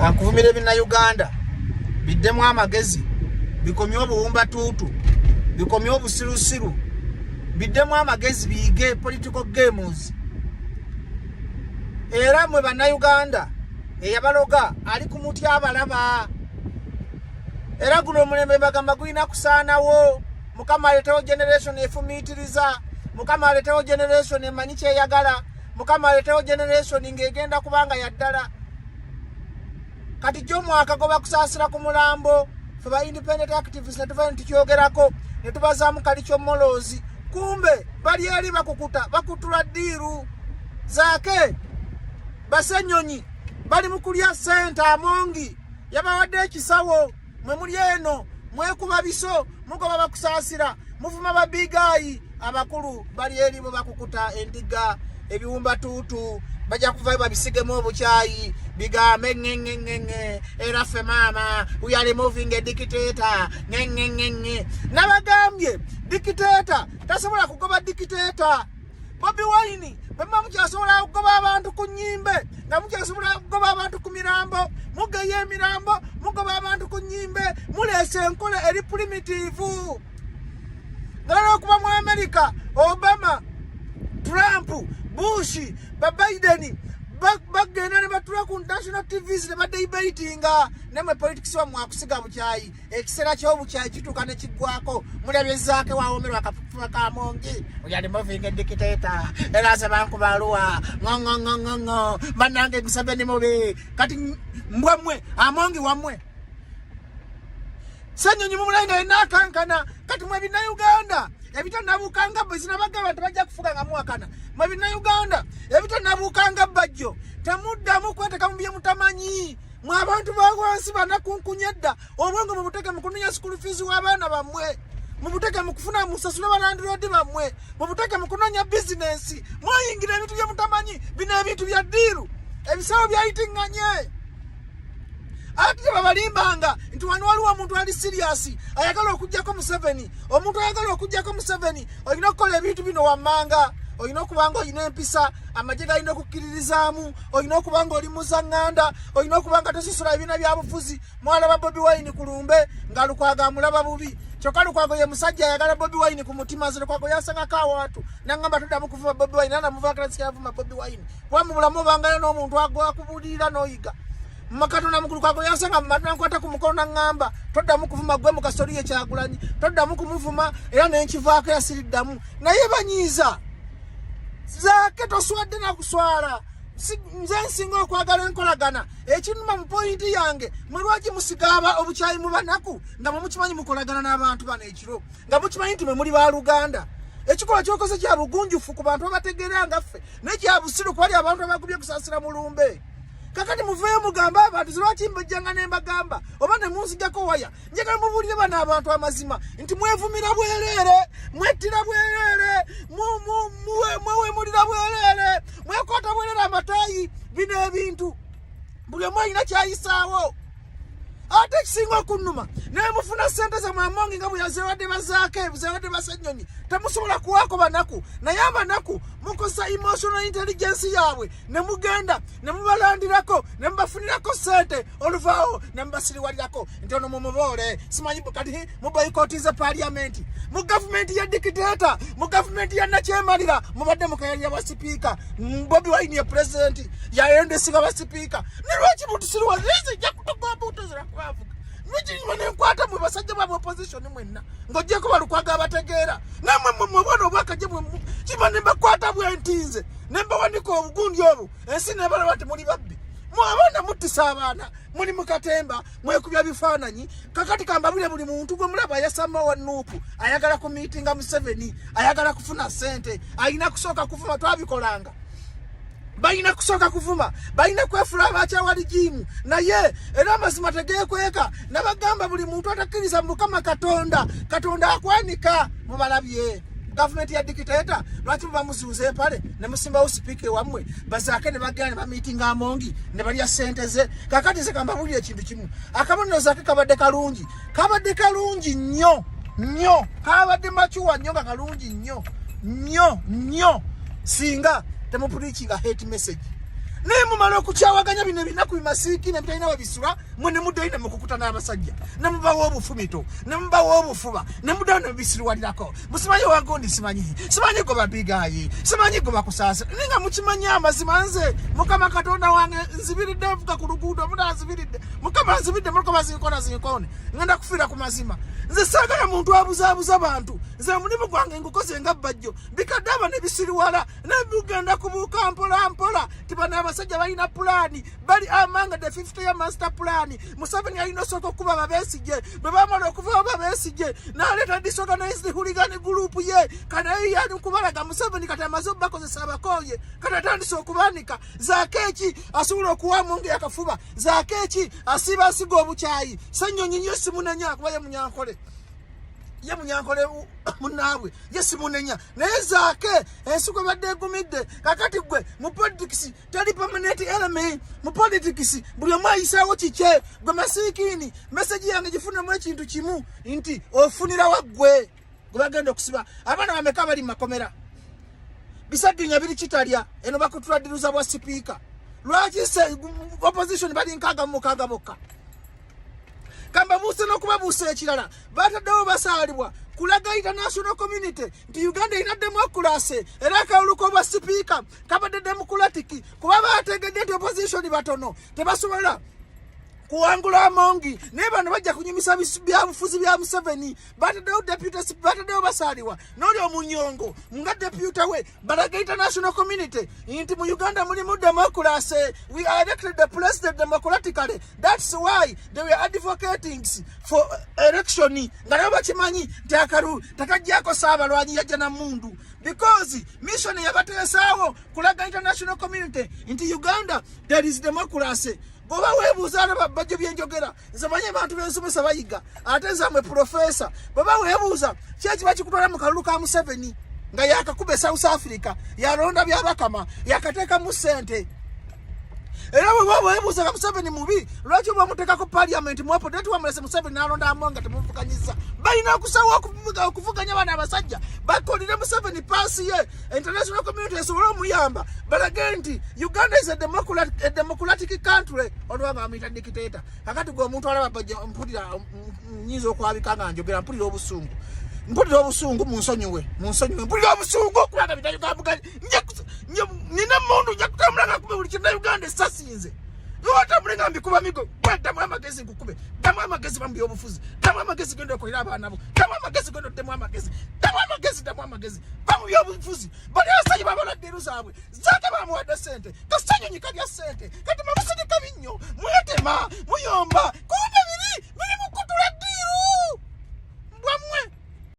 Kankuvumira ebinnauganda biddemu amagezi, bikomye obuwumbatuutu, bikomye obusirusiru, biddemu amagezi, biyige political games. Era mwe bannayuganda, eyabaloga ali ku muti abalaba. Era guno omulembe bagamba gulina kusaanawo. Mukama aletewo generation efumiitiriza, Mukama aletewo generation emanyi kyeyagala, Mukama aletewo generation ng'egenda kubanga yaddala. Kati jjo mwakagoba Kusaasira ku mulambo, fe ba independent activists netuvayo netukyogerako, netubazaamu kalikyo moloozi. Kumbe bali eri bakukuta, bakutula deal zaake. Basenyonyi bali mu kulya sente. Amongi yabawadde ekisawo, mwe muli eno mwekuba biso, mugoba bakusaasira, muvuma babigaayi abakulu. Bali eri bwe bakukuta endiga, ebiwumbatuutu bajja kuvayo babisigemu obukyayi, bigambe ŋŋeŋŋeŋŋe. Era ffe maama, we are removing a dictator, ŋŋeŋŋeŋŋe. Nabagambye dictator tasobola kugoba dictator. Bobi Wine, bwe muba mukyasobola kugoba abantu ku nnyimbe, nga mukyasobola kugoba abantu ku mirambo, mugeya emirambo, mugoba abantu ku nnyimbe, muleesa enkola eri primitive. Nga okuba mu America, Obama, Trump, Bush, ba Biden bagenda ne batula ku national TVs ne badebatinga. Nemwe politics wammwe akusiga bukyayi. Ekiseera ky'obukyayi kituuka ne kiggwako. Mulabye Zaake wawomerwa akafuba ka Mongi, we are removing a dictator. Era nze bankubaluwa ŋoŋoŋoŋoŋo. Bannange, Museveni mubi. Kati mbwa mmwe, Amongi wammwe, Senyonyi mumulayi nga yenna akankana. Kati mwe Bannayuganda ebitanabuukanga bwe zinabagamba nti bajja kufuga nga muwakana, mwe Bannayuganda ebitanabuukanga bajjo, temuddamu kweteka mu bye mutamanyi. Mwe abantu ba wansi banakunkunya edda, obwongo mubuteke mu kunonya school fees w'abaana bammwe, mubuteke mu kufuna musasule balandlord bammwe, mubuteke mu kunonya bizinensi. Mwayingira ebintu bye mutamanyi. Bino ebintu bya deal, ebisawo byayitiŋŋanye. Ate tebabalimbanga nti wano waliwo omuntu ali serious ayagala okugjako Museveni. Omuntu ayagala okugjako Museveni, olina okukola ebintu bino wammanga: olina okuba nga olina empisa, amagye galina okukkiririzaamu, olina okuba nga oli muzaŋŋanda, olina okuba nga tososola ebibiina bya bufuzi. Mwalaba Bobi Wine ku lumbe nga Lukwago amulaba bubi, kyokka Lukwago ye musajja ayagala Bobi Wine ku mutima. Nze Lukwago yansangako awantu naŋŋamba, "Toddamu kuvuma Bobi Wine." Anamuvaakirasikavuma Bobi Wine, kuba mu bulamu obangayo n'omuntu akubuulirira n'oyiga. Katonda mukulu. Kwago yansanga mumatu, nankwata ku mukono, naŋŋamba, "Toddamu kuvuma gwe mukasoliye Kyagulanyi, toddamu kumuvuma." Era nenkivaako, yasiriddamu. Naye banyiiza. Zaake, toswadde nakuswala. Nze nsinga okwagala enkolagana. Ekinuma mu point yange, mwe lwaki musigaaba obukyayi mu banaku nga mwe mukimanyi mukolagana n'abantu bano ekiro, nga mukimanyi nti mwe muli baluganda? Ekikolwa kyokoze kya bugunjufu ku bantu abategeera nga ffe, naye kya busiru kubali abantu abagubye Kusaasira mulumbe. Kakati muveeyo mugambe abantu. Lwaki mbajjanga ne mbagamba oba ne munzijjako waya? Njagala mubuulire bano abantu amazima nti mwevumira bwereere, mwettira bwereere, mwewemulira bwereere, mwekwata bwereere amataayi. Bino ebintu buli omu alina kyayisaawo. Ate ekisinga okunnuma, naye mufuna sente zammwe, Amongi nga bwe yazewadde bazaake, zewadde Basenyonyi, temusobola kuwaako banaku. Naye abanaku mukozesa emotional intelligence yaabwe ne mugenda ne mubalandirako ne mubafunirako sente, oluvaawo ne mubasiriwalirako nti ono mumuboole simanyi. Kati muboyikotize parliament mu gavumenti ya dictator, mu gavumenti ya nakyemalira. Mubadde mukayalira bwa sipiika. Bobi Wine ye pulezidenti, yayendesiga ba sipiika. Ne lwaki mutusiriwalirize? Jja kutugamba utozera kubavuga nukirima nenkwata mwe basajja ba opposition mwenna, ng'ogyeko Balukwaga abategeera. Namwe mwe mwebona obwakaje kima ne mbakwata bwentinze ne mbawanika obugundi obwo, ensi nebalaba nti muli babbi. Mwe abaana muttisa abaana, muli mu katemba, mwekubya bifaananyi. Kakati kambabulire, buli muntu gwe mulaba ayasama wa NUP ayagala ku miitinga Museveni, ayagala kufuna ssente, alina kusooka kuvuma. Twabikolanga, balina kusooka kuvuma, balina kwefula abakyawa regime. Naye era amazima tegekweka. Nabagamba, buli muntu atakkiriza mu Mukama Katonda, Katonda akwanika. Mubalabye gavumenti ya dictator. Lwaki muba muzuuza empale ne musimbawo sipiika ewammwe, bazaake ne bagenda ne bamiitinga Amongi ne balya ssente ze? Kakati nze kambabulira ekintu kimu: akabonero Zaake kabadde kalungi, kabadde kalungi nnyo nnyo, kabadde mature nnyo, nga kalungi nnyo nnyo nnyo, singa temupreachinga hate message. Naye mumala okukyawaganya bino ebinaku bimasiiki ne bitalina we bisula, mwe ne muddayo ne mukukuta n'abasajja, ne mubawa obufumito, ne mubawa obufuba, ne muddayo ne mubisiruwalirako. Musimanyi wagundi, simanyi, simanyi goba bigayi, simanyi goba kusaasa. Naye nga mukimanyi amazima, nze Mukama Katonda wange nzibiridde nvuga ku luguudo, munanzibiridde, Mukama nzibidde, mukama zinkona zinkone, ngenda kufiira ku mazima. Nze saagala muntu abuzaabuza bantu. Nze omulimu gwange ngukoze nga Bbajjo. Bikadde aba ne bisiriwala nebugenda kubuuka mpola mpola ti bano abasajja balina pulaani, bali among the 50 year master plan. Museveni alina osooka okuba Babesigye, bwe bamala okuvawo Babesigye n'aleeta disorganized hooligan group ye. Kanaye yali kubalaga Museveni kati amaze obubakozesa, abakooye, kati atandise okubanika. Zaake asobola okuwamu nga yakafuba, Zaake asiiba asiga obukyayi. Ssenyonyi nnyo simunenya kuba ye Munyankole, ye Munyankole munaabwe, ye simunenya. Naye Zaake ensi gwe badde egumidde. Kakati gwe mu politics tali permanent enemy. Mu politics buli omu ayisaawo kikye. Gwe masiikiini, message yange gifunemu ekintu kimu nti ofunirawa ggwe gwe bagenda okusiba? Abaana bameka bali mu makomera? Bisadinya biri kitalya eno bakutuladiruza bwa sipiika. Lwaki opposition bali 66 bokka? Kambabuuse n'okubabuusa ekirala, bataddewo basaalibwa kulaga international community nti Uganda erina democracy, era akalulu k'obwa sipiika kabadde democratic, kuba bategedde nti opposition batono, tebasobola kuwangula Amongi. Naye bano bajja kunyumisa byabufuzi bya Museveni. Bataddewo deputy, bataddewo basaaliwa n'oli omunyongo nga deputy we, balaga international community nti mu Uganda mulimu democracy. We elected the president democratically, that's why they were advocating for election, nga nabo bakimanyi nti akalulu takajjako Saabalwanyi yajja na mundu, because mission yabateesaawo kulaga international community nti Uganda there is democracy. Bw'oba weebuuza, alaba Bajjo byenjogera, nze manyi abantu bensomesa bayiga, ate nzamwe profesa. Bw'oba weebuuza ki ekiba kikutwala mu kalulu ka Museveni nga yakakuba e South Africa, yalonda Byabakama, yakateekamu ssente, era bweba weebuuza nga Museveni mubi, lwaki oba muteekako parliament mwepo teti wamulese Museveni n'alonda amu nga temuvuganyiza? Balina okusawo okuvuganya bano abasajja bakolere Museveni paasi ye, international community esobole omuyamba, balage nti Uganda is a democratic country. Olwanga bamuyita dictator. Kakati gwe omuntu alaba, mpulira nyinza okwabika nga njogera, mpulira obusungu, mpulira obusungu. Munsonyiwe, munsonyiwe, mpulira obusungu okubanga bitauganda. Nina mundu nja kutambula nga kube buli kinnauganda esasinze otambule nga mbikuba migo. Ddamu amagezi nkukube, ddamu amagezi bamu byobufuzi, ddamu amagezi, genda okolera abaana bo, ddamu amagezi, genda oddemu amagezi, ddamu amagezi, ddamu amagezi, bamu byobufuzi. Bali abasajja babaladderu zaabwe, Zaake bamuwadde sente, Kasanyonyi kalya sente, kati mamusirika binnyo.